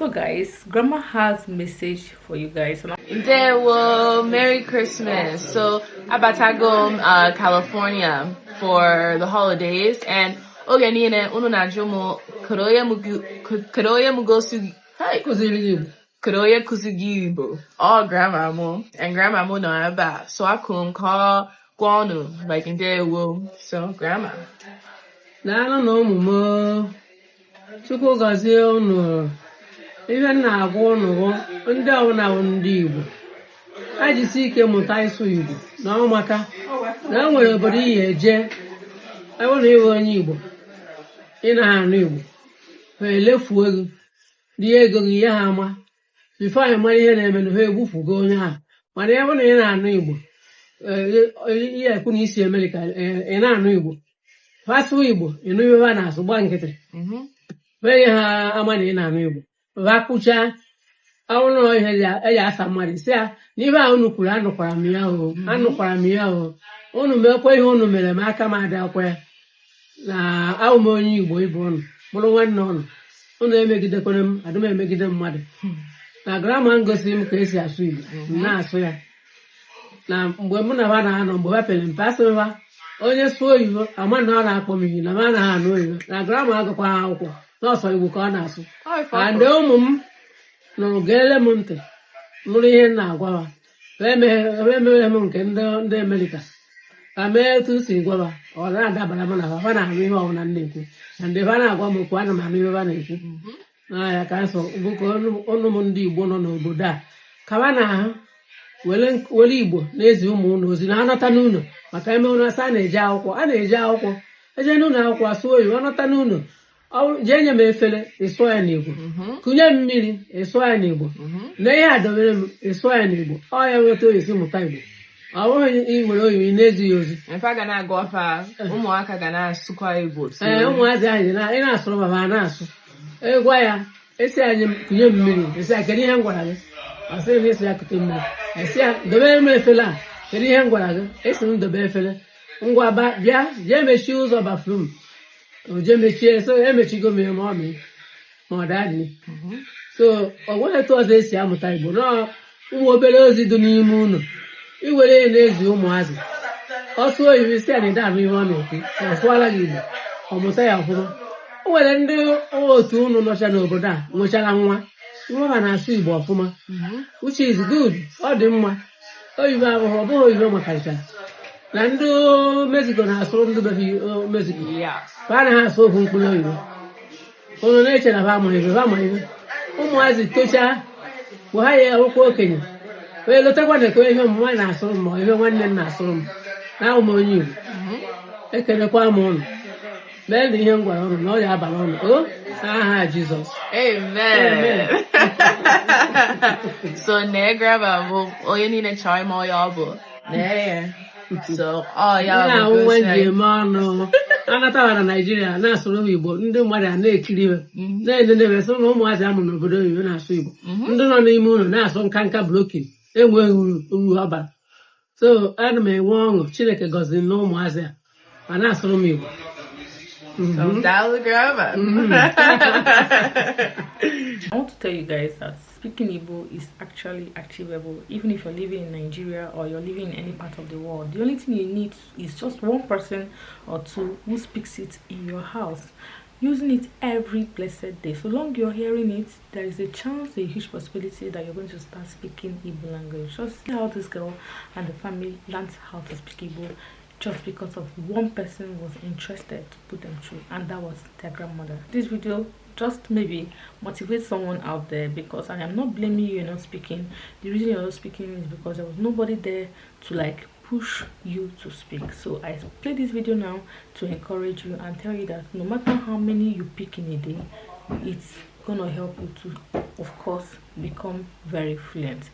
So guys, Grandma has message for you guys. Ndewo, Merry Christmas. So, abatago m California for the holidays, and oge niile unu na-ajụ m kedu onye m gosi, hey, Kụziri gị Igbo. Kedu onye kụzi gị Igbo? Ọ grandma mụ, and grandma mụ nọ ebe a. So akụ m ka ọ gwa unu, like, ndewo. So, grandma. Daalụ na ụmụ m. Chukwu gọzie unu. Ihe m na-agwa unu bụ ndị ọbụla bụ ndị Igbo. Ha jisi ike mụta ịsụ Igbo na ọmaka na e nwere obodo iyi eje ebe na ịbụ onye Igbo ị naghị anụ Igbo, ha elefuo gị, rie ego gị, ihe ha ama before anyị mara ihe na-eme, ha egbufugo onye ahụ. Mana ebe na ị na-anụ Igbo, ihe ekwu na isi Amerịka, ị na-anụ Igbo, ha sụọ Igbo, ịnụ ihe ha na-asụ, gba nkịtị. Wee ha ama na ị na-anụ Igbo, ha kwuchaa ọnwụ ihe eji asa mmadụ, si ya na ihe a unu kwuru, anụkwara m ya o, anụkwara m ya o. Unu mekwa ihe unu mere m, aka m adịakwa ya na awụ m onye Igbo ibe unu, bụrụ nwanne unu. Unu emegidekwana m, adị m emegide mmadụ. Na grandma m gosiri m ka esi asụ Igbo, m na-asụ ya. Na mgbe mụ na ha na-anọ, mgbe ha pere mpe, asị m ha onye sụọ oyibo, ama na ọ na-akpọ m iyi na m anaghị anụ oyibo, na grandma agụkwa ha akwụkwọ n'ọsọ Igbo ka ọ na-asụ. And ụmụ m nụrụ, geele m ntị, nụrụ ihe m na-agwa ha. Ha emeghe m nke ndị Amerịka ka mee etu m si gwa ha, ọ na-adabara m na ha. Ha na-anụ ihe ọbụla m na-ekwu, na ndị ha na-agwa m okwu, ana m anụ ihe ha na-ekwu. N'ahịa ka nsọ bụ ka ọnụ m. Ndị Igbo nọ n'obodo a kaba na ahụ were Igbo na-ezi ụmụ ụlọ ozi na anata n'ụlọ, maka eme ụlọ asa a na-eje akwụkwọ, a na-eje akwụkwọ, eje n'ụlọ akwụkwọ asụ oyibo, anata n'ụlọ, jee nye m efere, ịsụọ ya n'Igbo. Kụnye m mmiri, ịsụọ ya n'Igbo. Na ihe a dobere m, ịsụọ ya n'Igbo. Ọ ya nweta oyi si mụta Igbo, ọ bụghị iwere oyibo na-ezighị ozi. Ife a ga na-agụ afa, ụmụaka ga na-asụkwa Igbo too. Ee, ụmụazị ahụ ji ị na-asụrụ baba ha na-asụ. Ịgwa ya esi anyị kụnye m mmiri, esi ya, "Kedu ihe m gwara gị?" Ọ sịghị na esi ya kute mmiri. Esi ya dobere m efere a, "Kedu ihe m gwara gị?" Esi m dobe efere. Ngwa, ba bịa, jee mechie ụzọ bathroom. O jee mechie, so emechigo m ya, ma ọ mị ma ọ daddy. So ọ nweghị etu ọzọ esi amụta Igbo nọọ. Ụmụ obere ozi dị n'ime ụlọ, iwere ya na-ezi ụmụazị ọsụ oyibo, isi ya na ide anụ ihe ọ na-ekwu, ọ sụọla gị Igbo, ọ mụta ya ọfụma. O nwere ndị otu unu nọcha n'obodo a nwechara nwa nwa ha na-asụ Igbo ọfụma, which is good. Ọ dị mma. Oyibo abụghị, ọ bụghị oyibo makarịchara na ndị Mexico na-asụrụ ndị bebi Mexico. Ha anaghị asụ ofu mkpụrụ oyibo. Unu na-eche na ha amaghị ibe, ha amaghị ibe. Ụmụazị tochaa bụ ha ya akwụkwọ okenye wee lotakwa na ekwe ihe ọmụma na-asụrụ m, ma ihe nwanne m na-asụrụ m na ahụ m onye Igbo. Ekelekwa m ụnụ. Mee na ihe m gwara ụnụ na ọ ya abara ụnụ o n'aha Jizọs. Amen. So nee grandma bụ onye niile chọrọ ime onye ọ bụ. Nee ya. So ọ ya Ndị bụ ahụ nwe gosi ji anyị. eme ọnụ anatawa na Naijiria na-asụrụ ha Igbo, ndị mmadụ a na-ekiri ha, na-enenebe, sị na ụmụazị amụ n'obodo oyibo na-asụ Igbo, ndị nọ n'ime ụlọ na-asụ nka nka broken, enweghị uru ọ bara. So ana m enwe ọṅụ, Chineke gọziri na ụmụazị a ma na-asụrụ m Igbo. So daalụ, grandma. I want to tell you guys that speaking Igbo is actually achievable, even if you're living in Nigeria or you're living in any part of the world. The only thing you need is just one person or two who speaks it in your house, using it every blessed day. So long you're hearing it, there is a chance, a huge possibility that you're going to start speaking Igbo language. Just see how this girl and the family learned how to speak Igbo just because of one person was interested to put them through, and that was their grandmother. This video just maybe motivate someone out there, because I am not blaming you, you're not speaking. The reason you're not speaking is because there was nobody there to, like, push you to speak. So I play this video now to encourage you and tell you that no matter how many you pick in a day, it's gonna help you to, of course, become very fluent.